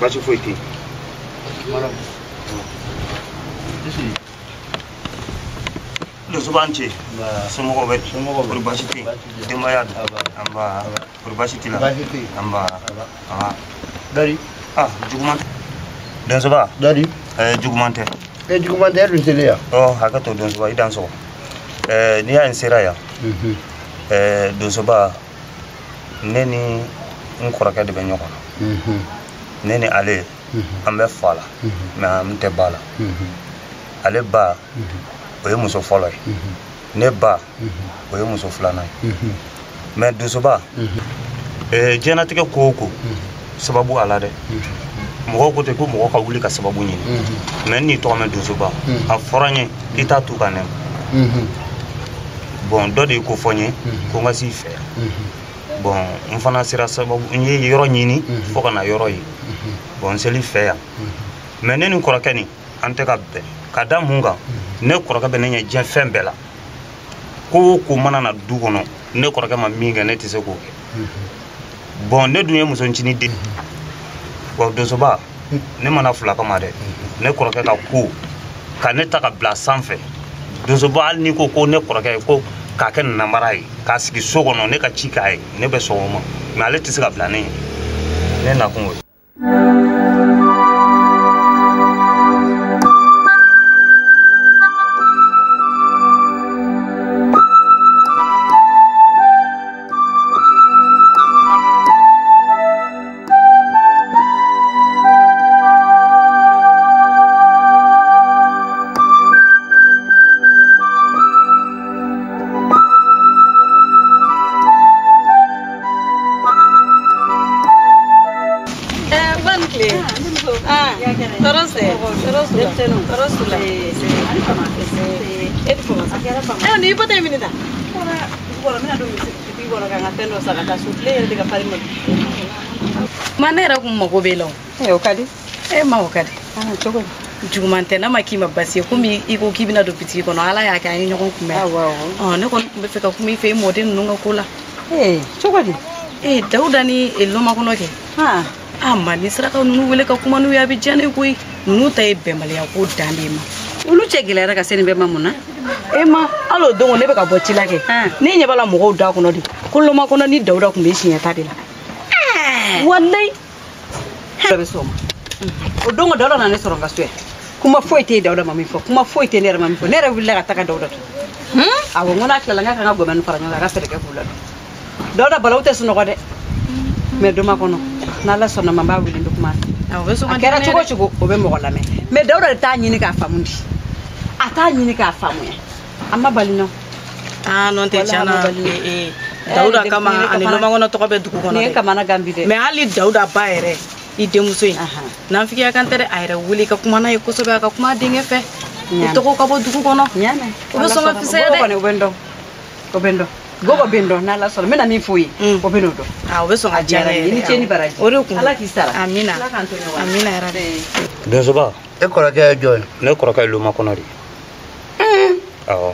Basi foyi tɛ yen. Donsoba an ce. Somɔgɔw bɛ di? Kɔri baasi tɛ yen? Denbaya dun? Anba. Kɔri baasi t'i la? Anba. Dari. Ah, juguman tɛ. Donsoba. Dari. Juguman tɛ. Juguman tɛ, e dun selen yan. Ɔ, hakɛ to Donsoba, i dansɔgɔ. N'i y'a ye n sera yan. Donsoba, ne ni n kɔrɔkɛ de bɛ ɲɔgɔn na. Ne ni ale an bɛ fa la, mais an tɛ ba la. Ale ba o ye muso fɔlɔ ye, ne ba o ye muso filanan ye. Mais Donsoba, diɲɛlatigɛ ko o ko sababu a la dɛ. Mɔgɔw ko ten ko mɔgɔ ka wuli ka sababu ɲini, mais n'i tɔgɔ mɛn Donsoba, a fɔra n ye k'i t'a tu ka nɛma. Bon, dɔ de ye ko fɔ n ye ko n ka s'i fɛ yan. Bon, n fana sera sababu, n ye yɔrɔ ɲini fo ka na yɔrɔ ye. Bon, n seli fɛ yan. Mais ne ni kɔrɔkɛ nin an tɛ ka bɛn. Ka da mun kan, ne kɔrɔkɛ bɛ ne ɲɛ diɲɛ fɛn bɛɛ la. Ko o ko mana na du kɔnɔ, ne kɔrɔkɛ ma min kɛ, ne tɛ se k'o kɛ. Bon, ne dun ye muso ncinin den. Wa Donsoba, ne mana fila kama dɛ. Ne kɔrɔkɛ ka ko ka ne ta ka bila sanfɛ. Donsoba, hali n'i ko ko ne kɔrɔkɛ ko k'a kɛ namara ye, k'a sigi so kɔnɔ, ne ka ci k'a ye, ne bɛ sɔn o ma. Mais ale tɛ se ka bila ne ɲɛ. Ne nakun o ye. Ma ne yɛrɛ kun mago b'e la o. O ka di. E ma o ka di. Cogo di? Juguman tɛ, n'a ma k'i ma basi ye, komi i ko k'i bɛna don bitigi kɔnɔ, Ala y'a kɛ an ye ɲɔgɔn kunbɛn. Awɔ. Ne kɔni tun bɛ fɛ ka kuma i fɛ i mɔden ninnu ka ko la. Cogo di? Dawuda ni Lomakɔnɔ kɛ. A ma ni sarakaw ninnu wele ka kuma n'u ye, a bɛ diya ne koyi. Ninnu ta ye bɛnbaliya ko dan de ye ma. Olu cɛ gɛlɛyara ka se nin bɛɛ ma mun na? E ma, hali o don ne bɛ ka bɔ ci la kɛ. Ne ɲɛ b'a la mɔgɔw da kɔnɔ de. Ko Lomakɔnɔ ni Dawuda tun bɛ siɲɛ ta de la. Walayi. Dɔ bɛ s'o ma. O don ko Dawuda nana ne sɔrɔ n ka so yan. Kuma foyi tɛ Dawuda ma min fɔ, kuma foyi tɛ ne yɛrɛ ma min fɔ. Ne yɛrɛ wulila ka taga Dawuda to. Awɔ, n ko n'a tilala n k'a ka n ka gɔmɛni fara ɲɔgɔn kan, a ka fɛɛrɛ kɛ k'u ladon. Dawuda balawu tɛ sunɔgɔ dɛ. Mais Domakɔnɔ, n'Ala sɔnna ma, n b'a wele n bɛ kuma a fɛ. A kɛra cogo o cogo, o bɛ mɔgɔ lamɛn. Mais Dawuda de t'a ɲini k'a faamu di. A t'a ɲini k'a faamuya. A ma bali nɔ. Non tɛ tiɲɛ na. Dawuda kama ani Lomakɔnɔ tɔgɔ bɛ dugu kɔnɔ dɛ. Nin ye kamana gan bi dɛ. Mais hali Dawuda ba yɛrɛ, i denmuso in, n'an fikiya kan tɛ dɛ, a yɛrɛ wuli ka kuma n'a ye kosɛbɛ, a ka kuma a denkɛ fɛ. O tɔgɔ ka bɔ dugu kɔnɔ. O bɛ sɔn ka fisaya dɛ. O bɛ n dɔn. O bɛ n dɔn. Gogo bɛ n dɔn, n'Ala sɔnna n bɛna min f'o ye, o bɛ n'o dɔn. O bɛ sɔn ka diya ne ye. I ni ce ni baraji. O de kun. Ala k'i sara. Amina. Ala k'an to ɲɔgɔn na. Amina yarabi. Donsoba. E kɔrɔkɛ ye jɔn ye? Ne kɔrɔkɛ ye Lomakɔnɔ de ye. Awɔ.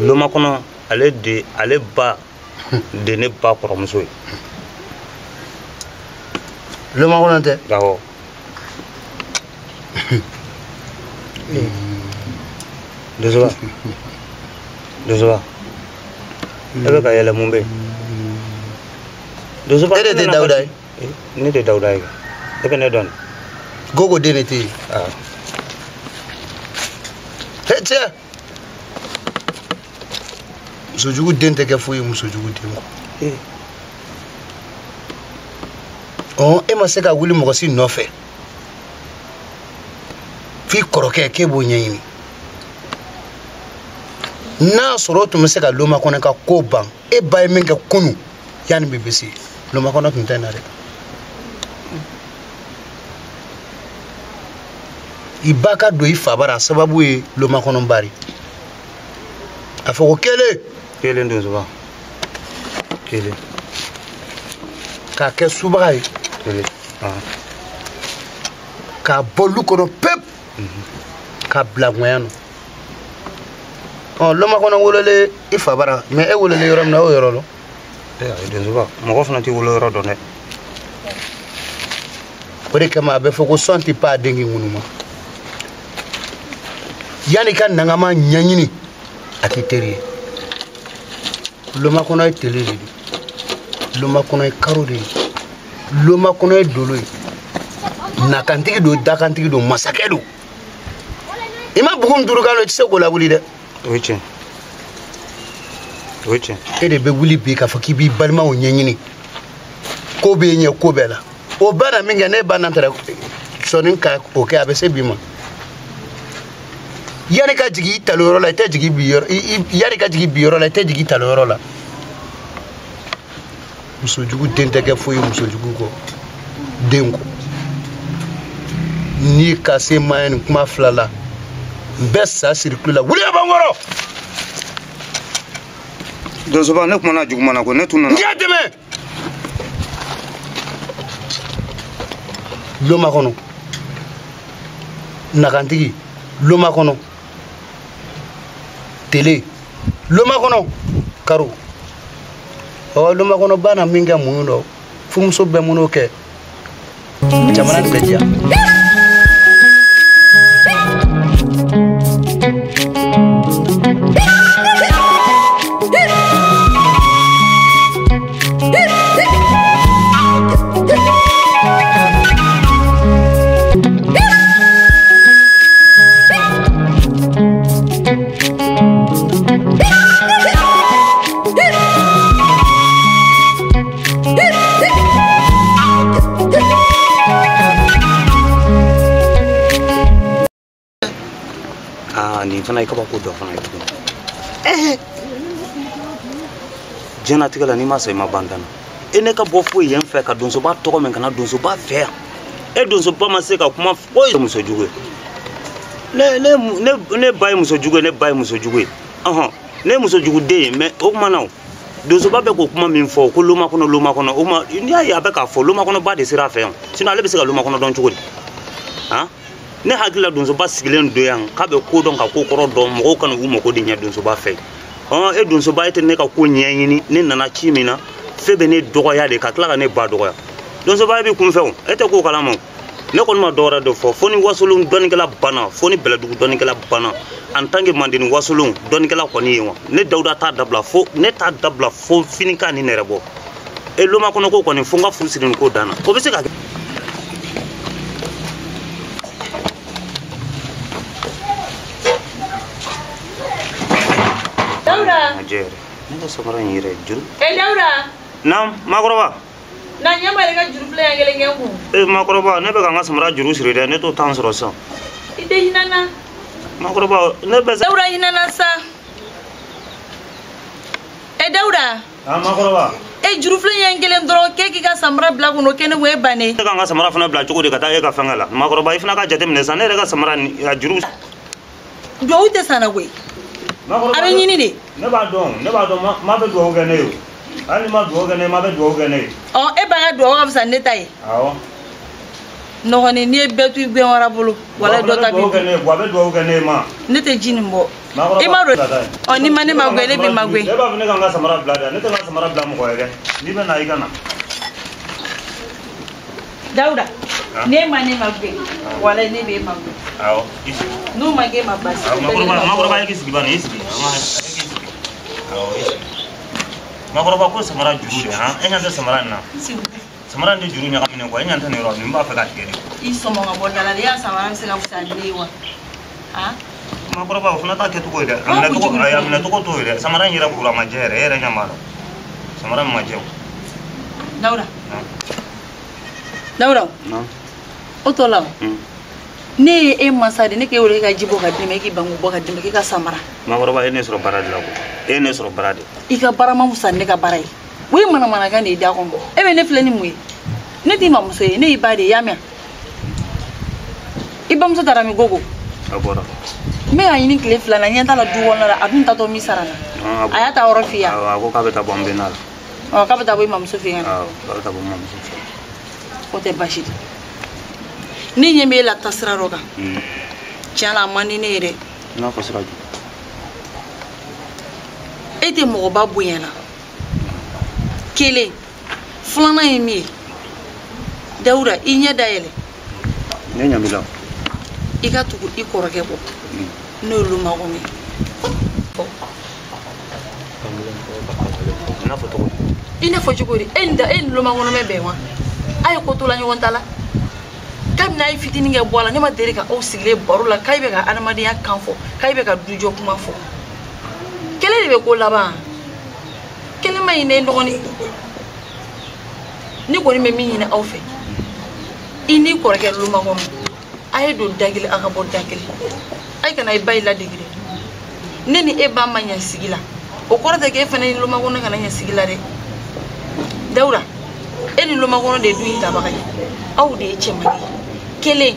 Lomakɔnɔ, ale de, ale ba de ne ba kɔrɔmuso ye. Lomakɔnɔ tɛ? Awɔ. Donsoba. Donsoba. E bɛ ka yɛlɛ mun bɛ yen? Donsoba. E de tɛ Dawuda ye? Ne de Dawuda ye. E bɛ ne dɔn. Gogo den de tɛ yen. He cɛ. Musojugu den tɛ kɛ foyi ye musojugu den kɔ. Ɔ e ma se ka wuli mɔgɔ si nɔfɛ. F'i kɔrɔkɛ k'e b'o ɲɛɲini. N'a sɔrɔ o tun bɛ se ka Lomakɔnɔ ka ko ban e ba ye min kɛ kunun yanni bi bɛ se Lomakɔnɔ tun tɛ na dɛ. I ba ka don i fa bara a sababu ye Lomakɔnɔ bari. A fɔ ko kelen. Kelen donsoba. Kelen. K'a kɛ subaga ye. Kelen. K'a bɔ lu kɔnɔ pewu. K'a bila ŋɔya nɔ. Ɔ Lomakɔnɔ wololen i fa bara mɛ e wololen yɔrɔ min na o yɔrɔ lɔ. Donsoba mɔgɔ fana t'i wolo yɔrɔ dɔn dɛ. O de kama a bɛ fɔ ko sɔn tɛ pan a den k'i ŋunuma. Yanni ka nangama ɲɛɲini a tɛ teri ye. Lomakɔnɔ ye tele de ye. Lomakɔnɔ ye karo de ye. Lomakɔnɔ ye dolo ye. Nakantigi don, dakantigi don, masakɛ don. I ma bugun min turu kan i tɛ se k'o lawuli dɛ. O ye tiɲɛ. O ye tiɲɛ. E de bɛ wuli bi k'a fɔ k'i b'i balimaw ɲɛɲini. Ko b'e ɲɛ ko bɛɛ la. O ba na min kɛ ne ba na taara sɔnni ka o kɛ a bɛ se bi ma. Yanni ka jigin i talonyɔrɔ la i tɛ jigin bi yɔrɔ yanni ka jigin bi yɔrɔ la i tɛ jigin i talonyɔrɔ la. Musojugu den tɛ kɛ foyi ye musojugu kɔ den kɔ. N'i ka se ma ye nin kuma fila la n bɛ sa siri kulo la wuli ka bɔ n kɔrɔ. Donsoba ne kumana juguman na ko ne tun nana. N y'a dɛmɛ. Lomakɔnɔ nakantigi Lomakɔnɔ tele Lomakɔnɔ karo ɔ Lomakɔnɔ ba na min kɛ mun dɔ furumuso bɛɛ mun kɛ jamana nin bɛ diya. Nin fana ye kabako dɔ fana ye tuguni. Diɲɛlatigɛ la n'i ma sa i ma ban dan na. E ne ka bɔ foyi yen fɛ ka donsoba tɔgɔ mɛn ka na donsoba fɛ yan. E donsoba ma se ka kuma foyi musojugu ye. Ne ba ye musojugu ye, ne ba ye musojugu ye. Ɔhɔn, ne ye musojugu den ye mɛ o kuma na o. Donsoba bɛ k'o kuma min fɔ ko Lomakɔnɔ Lomakɔnɔ o ma n'i y'a ye a bɛ k'a fɔ Lomakɔnɔba de sera a fɛ yan. Sinon ale bɛ se ka Lomakɔnɔ dɔn cogo di? Han? Ne hakili la donsoba sigilen don yan k'a bɛ ko dɔn ka ko kɔrɔ dɔn mɔgɔw kana u mako de ɲɛ donsoba fɛ. Ɔn e donsoba e tɛ ne ka ko ɲɛɲini ne nana ci min na fɛn bɛ ne dɔgɔya de ka tila ka ne ba dɔgɔya. Donsoba e b'i kun fɛ o e tɛ ko kalama o. Ne kɔni ma dɔwɛrɛ de fɔ fo ni wasolon dɔnnikɛla banna fo ni bɛlɛdugu dɔnnikɛla banna en tant que manden wasolon dɔnnikɛla kɔni ye wa ne Dawuda t'a dabila fo ne t'a dabila fo finikan ni nɛrɛ bɔ. E Lomakɔnɔ ko kɔni fo n ka furu siri nin ko dan na o bɛ se ka kɛ. Dawuda. Ne ka samara in yɛrɛ juru. E Dawuda. Naam maakɔrɔba. Na ɲɛ ma i ka juru filɛ yan kelen kɛ n kun. E maakɔrɔba ne bɛ ka n ka samara juru siri dɛ ne t'o temps sɔrɔ sisan. I tɛ hinɛ n na. Maakɔrɔba ne bɛ. Dawuda hinɛ n na sa. E Dawuda. Ah maakɔrɔba. E juru filɛ yan kelen dɔrɔn k'e k'i ka samara bila kun o kɛ ne kun e bannen. Ne ka n ka samara fana bila cogo di ka taa e ka fɛnkɛ la maakɔrɔba i fana ka jateminɛ sisan ne yɛrɛ ka samara ni a juru. Duwawu tɛ san na koyi. A bɛ ɲini de. Ne b'a dɔn ma bɛ duwawu kɛ ne ye o. Hali ni ma duwawu kɛ ne ye ma bɛ duwawu kɛ ne ye. Ɔ e ba ka duwawu ka fisa ne ta ye. Awɔ. Nɔgɔnin n'i ye bɛɛ to i gɛn wara bolo walayi dɔ ta b'i kun. Wa bɛ duwawu kɛ ne ye ma. Ne tɛ ji nin bɔ. I ma don ɔ n'i ma ne ma gɛn ne b'i ma gɛn. Ne b'a fɔ ne ka n ka samara bila dɛ ne tɛ n ka samara bila mɔgɔ ye dɛ n'i bɛ na i ka na. Dawuda ne ma ne ma gɛn walayi ne b'e ma gɛn. Awɔ i sigi. N'u ma gɛn ma baasi. Maakɔrɔba e k'i sigi bani i sigi. Awɔ i sigi. Maakɔrɔba ko samara juru de han e ɲɛ tɛ samara in na. Samara in de juru ɲagaminen kɔ e ɲɛ tɛ nin yɔrɔ nin b'a fɛ ka tigɛ de. I sɔmɔ ka bɔ da la de, i y'a samara bɛ se ka fisaya ni ne ye wa? Maakɔrɔba, o fana t'a kɛcogo ye dɛ. A minɛcogo t'o ye dɛ. Samara in yɛrɛ kuru a ma jɛ yɛrɛ, e yɛrɛ ɲɛ b'a la. Samara in ma jɛ o. Dawuda. Dawuda. O tɔ la o. Ne ye e mansa de, ne k'e wele ka ji bɔ ka d'i ma, e k'i ban k'o bɔ ka d'i ma, k'i ka samara. Maakɔrɔba, e ne sɔrɔ baara de la koyi. E ne sɔrɔ baara de. I ka baara ma fusa ni ne ka baara ye. O ye manamanakan de ye da kɔnɔ. E bɛ ne filɛ ni mun ye? Ne t'i mamuso ye, ne y'i ba de ye, i y'a mɛn? I bamuso taara min gogo? A bɔra. N bɛ k'a ɲini tile 2 na, ɲɛ t'a la du kɔnɔna la, a dun tatɔ min sara la. A y'a ta yɔrɔ f'i ye. A ko k'a bɛ taa bɔ n bɛnna la. Ɔ, k'a bɛ taa bɔ i mamuso fɛ yen. Awɔ, k'a bɛ taa bɔ n mamuso fɛ yen. O tɛ baasi ye. Ne ɲɛ b'e la taasira dɔ kan. Tiɲɛ la, a man di ne ye dɛ. I n'a fɔ sira jumɛn? E tɛ mɔgɔba bonya la. Kelen. Filanan ye min ye. Dawuda, i ɲɛ dayɛlɛ. Ne ɲɛ b'i la. I ka tugu i kɔrɔkɛ kɔ. N'o ye Lomakɔnɔ ye. I n'a fɔ cogo di? I n'a fɔ cogo di? E ni Lomakɔnɔ bɛ bɛn wa? A ye ko to la ɲɔgɔn ta la. Kabini a ye fitinin kɛ bɔ a la, ne ma deli ka aw sigilen baro la k'a bɛ ka adamadenya kan fɔ, k'a bɛ ka dujɔ kuma fɔ. Kɛlɛ de bɛ ko laban. Kɛlɛ ma ɲi dɛ, n dɔgɔnin. Ne kɔni bɛ min ɲini aw fɛ, i n'i kɔrɔkɛ Lomakɔnɔ, a ye don da kelen, a ka bɔ da kelen. A ye kana i ba i ladege dɛ. Ne ni e ba ma ɲɛ sigi la, o kɔrɔ tɛ k'e fana ni Lomakɔnɔ kana ɲɛ sigi la dɛ. Dawuda, e ni Lomakɔnɔ de ye du in tabaga ye, aw de ye cɛmannin ye. Kelen,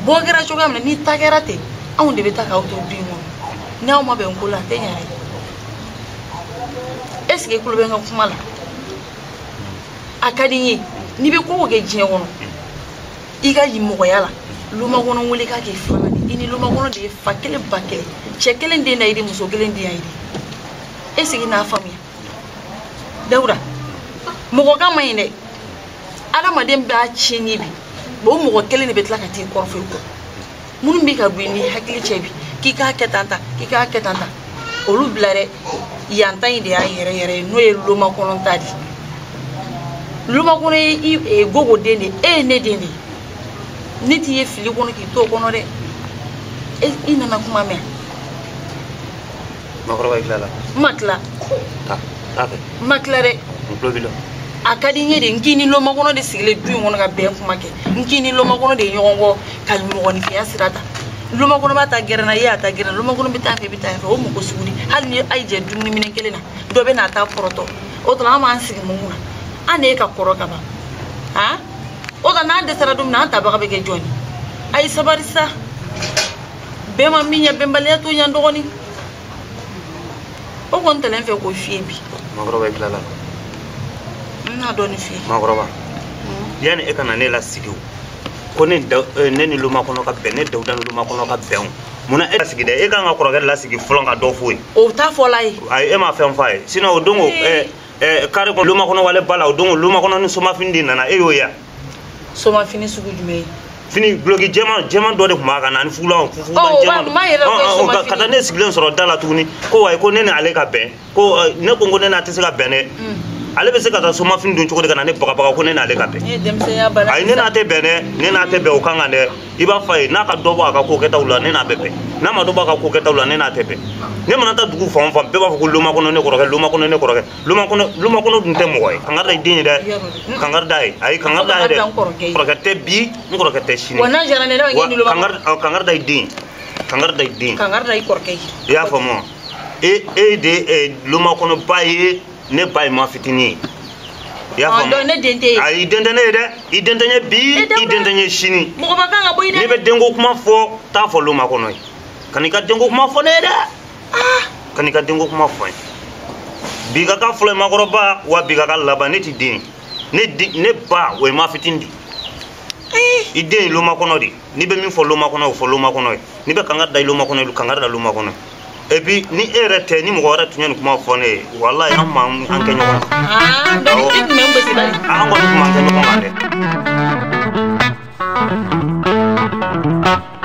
bɔ kɛra cogoya min na, ni ta kɛra ten, anw de bɛ taa k'aw to du in kɔnɔ. N'aw ma bɛn ko la, a tɛ ɲɛ dɛ. Est ce que i tulo bɛ n ka kuma la? A ka di n ye, n'i bɛ ko o ko kɛ diɲɛ kɔnɔ, i ka mɔgɔya la, Lomakɔnɔ wele k'a k'i filanan de. I ni Lomakɔnɔ de ye fa kelen ba kelen, cɛ kelen den na i di, muso kelen den na i di. Est ce que i n'a faamuya? Dawuda, mɔgɔ kan man ɲi dɛ. Adamaden b'a tiɲɛ ye bi, o mɔgɔ kelen de bɛ tila ka t'i kɔrɔfɔ i kɔ. Minnu bɛ ka don i ni hakili cɛ bi, k'i k'a kɛ tan tan, k'i k'a kɛ tan tan, olu bila dɛ. Yan ta in de y'a yɛrɛ yɛrɛ ye, n'o ye Lomakɔnɔ ta de ye. Lomakɔnɔ ye i gogo den de ye, e ye ne den de ye. Ne t'i ye fili kɔnɔ k'i to o kɔnɔ dɛ. I nana kuma mɛn. Maakɔrɔba, i tilala? N ma tila. Taa, taa kɛ. N ma tila dɛ. N tulo b'i la. A ka di n ye de, n k'i ni Lomakɔnɔ de sigilen du in kɔnɔ ka bɛn kuma kɛ. N k'i ni Lomakɔnɔ de ye ɲɔgɔn kɔ ka mɔgɔninfinya sira ta. Lomakɔnɔ b'a ta gɛrɛ na, e y'a ta gɛrɛ na. Lomakɔnɔ bɛ taa fɛ, i bɛ taa fɛ. O mɔgɔ sugu de, hali ni a ye jɛ dumuni minɛn kelen na, dɔ bɛ n'a ta kɔrɔtɔ. O tuma an b'an sigi mun kunna? An de ye ka kɔrɔ ka ban. Han? O tuma n'an dɛsɛra don min na, an tabaga bɛ kɛ jɔn ye? A ye sabali sa. Bɛɛ ma min ɲɛ, bɛnbaliya t'o ɲɛ n dɔgɔnin. O kɔni tɛlen fɛ k'o f'i ye bi. Maakɔrɔba, i tilala? N n'a dɔɔnin f'i ye. Maakɔrɔba, yanni e ka na ne lasigi o, ko ne ni Lomakɔnɔ ka bɛn, ne Dawuda ni Lomakɔnɔ ka bɛn o. Munna e lasigi dɛ? E kan ka kɔrɔkɛ lasigi fɔlɔ ka dɔ f'o ye. O t'a fɔla ye. Ayi, e ma fɛn f'a ye. Sinon o don ko kari kɔnɔ Lomakɔnɔ wale ba la, o don ko Lomakɔnɔ ni somafini de nana, e y'o ye wa? Somafini sugu jumɛn ye? Fini guloki jɛman dɔ de tun b'a kan na ani fugulan jɛman dɔ. Ka taa ne sigilen sɔrɔ da la tuguni ko wayi, ko ne ni ale ka bɛn, ko ne ko ne n'a tɛ se ka bɛn dɛ. Ale bɛ se ka taa somafini don cogo di ka na ne bagabaga ko ne n'ale ka bɛn? Ayi, ne n'a tɛ bɛn dɛ, ne n'a tɛ bɛn o kan kan dɛ. I b'a fɔ a ye n'a ka dɔ bɔ a ka ko kɛtaw la, ne n'a bɛ bɛn. N'a ma dɔ bɔ a ka ko kɛtaw la, ne n'a tɛ bɛn. Ne mana taa dugu fan o fan, bɛɛ b'a fɔ ko Lomakɔnɔ ne kɔrɔkɛ, Lomakɔnɔ ne kɔrɔkɛ. Lomakɔnɔ dun tɛ mɔgɔ ye. Kangari da i den ye dɛ. Kangari da ye. Ayi, kangari da ye dɛ. Kɔrɔkɛ tɛ bi, n kɔrɔkɛ tɛ sini. Wa n'a jara ne ye, kangari da i den ye. Kangari da i den ye. Kangari da i kɔrɔkɛ ye. I y'a faamu wa? E de ye Lomakɔnɔ ba ye, ne ba ye ma fitinin ye. I y'a faamu? Ne den tɛ ye. Ayi, i den tɛ ne ye dɛ. I den tɛ n ye bi, i den tɛ n ye sini. Mɔgɔba kan ka bɔ i dɛ. N'i bɛ denko kuma fɔ, taa fɔ Lomakɔnɔ ye. Kan'i ka denko kuma fɔ ne ye dɛ. Kan'i ka denko kuma fɔ n ye. Bi ka k'a fɔlɔ ye maakɔrɔba, wa bi ka k'a laban, ne t'i den ye. Ne ba, o ye ma fitinin de ye. I den ye Lomakɔnɔ de ye. N'i bɛ min fɔ Lomakɔnɔ ye, o fɔ Lomakɔnɔ ye. N'i bɛ kangari da i Lomakɔnɔ ye, kangari da Lomakɔnɔ ye. Et puis ni e yɛrɛ tɛ, ni mɔgɔ wɛrɛ tun ye nin kuma fɔ ne ye, walayi an m'an kɛ ɲɔgɔn kan. Donc i tun bɛ n gosi bari. An kɔni tun m'an kɛ ɲɔgɔn kan dɛ.